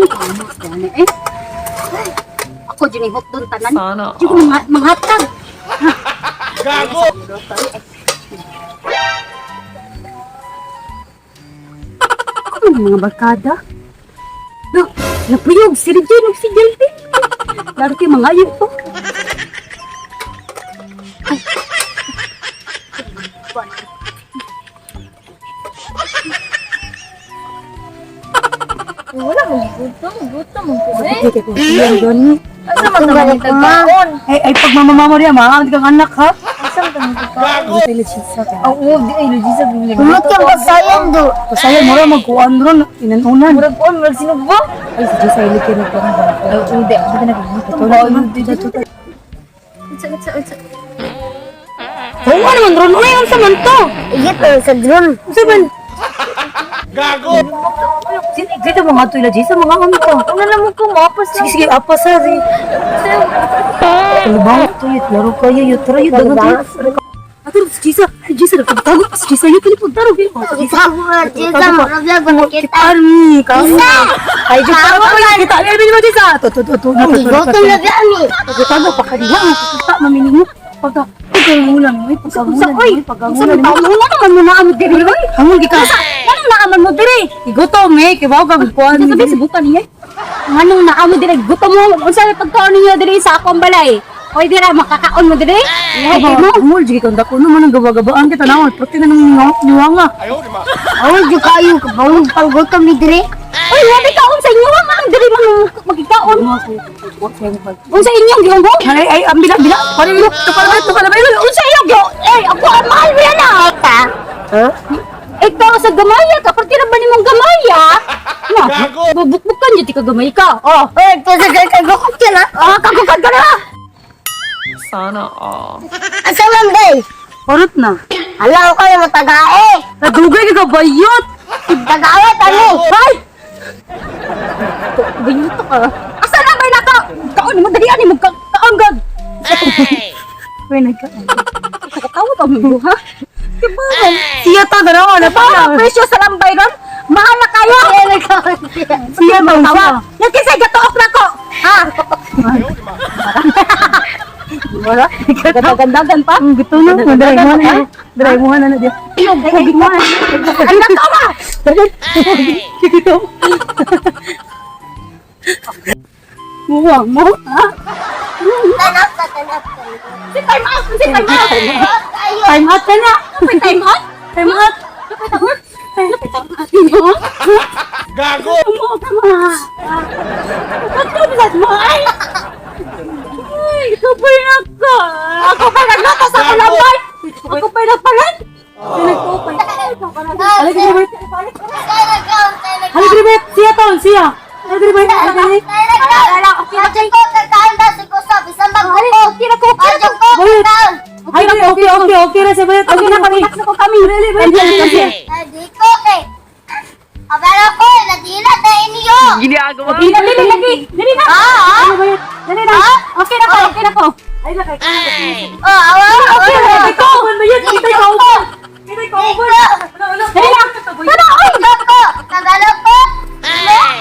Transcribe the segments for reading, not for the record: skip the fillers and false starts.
Ano eh? Ako dyan yung hotdog tanan. Sana Di ko mga manghatag. Gago! Ano mga barkada? No, napuyog si Regine ug si Jelvin. Laro kay mga ayo to. Ay. Wala mo gutom, gutom mo ko eh. Ay, Asa man naman yung tagkaon? Ay, pagmamama mo riya, maaamit kang anak, ha? Asa man naman Gago! Oo, di ay logisa bigla. Kumot yung basayan do. Pasaya mo ra, magkuan ron, inanunan. Murag kuan, murag sinugbo. Ay, si Jessa, ilig kayo nagkuhan. Ay, hindi ako ka nagugutom. Ito na, ito. Unsa, unsa, unsa. Oo, ano man ron, uy, unsa man to? Igit na sa drone. Unsa man? Gago! Dito mga tuila, Jessa, mga ano to? Ano na mo ko mapas Sige, sige, apas ha, sige. Ano ba? Tuyot, laro kayo, yut, tara, yut, dagan, tuyot. Ato, si Jessa, ay, Jessa, nagpagtago pa si Jessa, yut, dali, pagtaro, yut. Isa mo na Jessa, marabla ko nakita. Army, kamu. Ay, Jessa, para pa kayo, kita, ay, mo, Jessa. To, to, to, to, to, to, Gutom na gani. Pagkatago pa kaniya, pagkata, maminin mo. Pagka, pagkamulan mo, pagkamulan mo, Uy, unsa pagkamulan man mo. taon naman mo naamot diri oy? Amol gika. Anong naaman mo diri? Igutom eh, kibaw ka kuan. Sa sabi subukan niya. Anong naamo diri? Gutom mo. Unsa may pagkaon ninyo diri sa akong balay? Oy dira makakaon mo diri? Ay mo. Amol jud kang dako naman ang gaba-gabaan kita na, pati na nang niwanga. Ayaw, di ma. Aw, di kayo kabawag panggutom ni dire. Oy, wala kaon sa inyo ang diri man magikaon. Unsa inyong gihunggo? Ay ay ang bila bila. Pare bilo, tukar ba tukar ba Unsa iyong giho? Eh, ako ang mahal mo yan ah. Ha? Ikaw sa gamaya ka, partida ba nimong gamaya? Na, Gago! bubukbukan jud ka gamay ka. Oh, Oy, pasagal ka gukot ka na. ah, kagukan ka na. Sana all. Asa man day? Parot na. Hala ko kayo matagae. Nadugay ka bayot. Tagawat ani. Ay! Ganyuto ka. Asa na ba naka? Kaon mo dali ani mo kaon gag. Uy, nagka. Nakatawa ka mo ha? Diba? Siya ta darawa na pa. Ang presyo sa lambay ron, mahal na kayo. Siya ba Tawa. siya? Yung kisay gatuok na ko. Ha? Ayaw, di ma. Wala. Ganda-gandagan pa. Ang gusto na, madray mo na. Dray mo na na diya. Ay, ay, nakawa. Dito. Muwang mo, ha? Tanap ka, tanap ka. Si time out, si time out. Ayo. Time out ka na. May time out? Time out. Time out ninyo? Gago! Tama, tama. Pagkabilat mo, ay! Ay, ikaw pa yun ako. Ako pa nagluto sa ako lambay. Ako pa nagpalan. Halika na ba? Tayo Halika na ba? Siya taon, siya. Halika na ba? Halika na. na. Adyo ko kakaon daw si Kusop. Isang bagko. Okay na ko, okay na Adyo ko. ko kakaon. Ay, okay, okay, okay, okay na siya ba? Okay na kami, na ko kami. Adi ko kay. Abala ko, nadila na inyo. Ginagawa. Dili, dili, lagi. Dili na. Ah, Ano ba yun? Dili na. Okay na ko, okay na ko. Ay, lakay. Oh, awa. Okay na ko. Ano yun? Kita ko. Kita ko. Dili na. Tara, oy! Ko, Tagalog ko.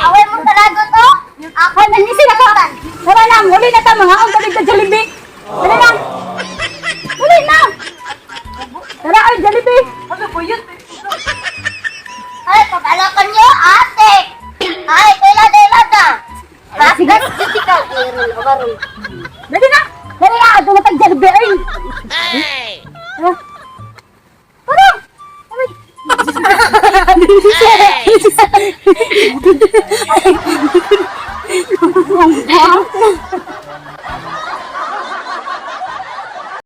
Away mo Tagalog ko. Ako Ay, nangisi na ko. Tara lang, huli na ta mga ang galing sa Jollibee. Dali lang. Huli na. Tara, ay Jollibee. Ano ba yun? Ay, pabalakan niyo, ate. Ay, kaila dela na. Sige, sige ka. Aron, aron. Dali na. Dali na, doon na tag Jollibee ay. Tara. Tara. Tara.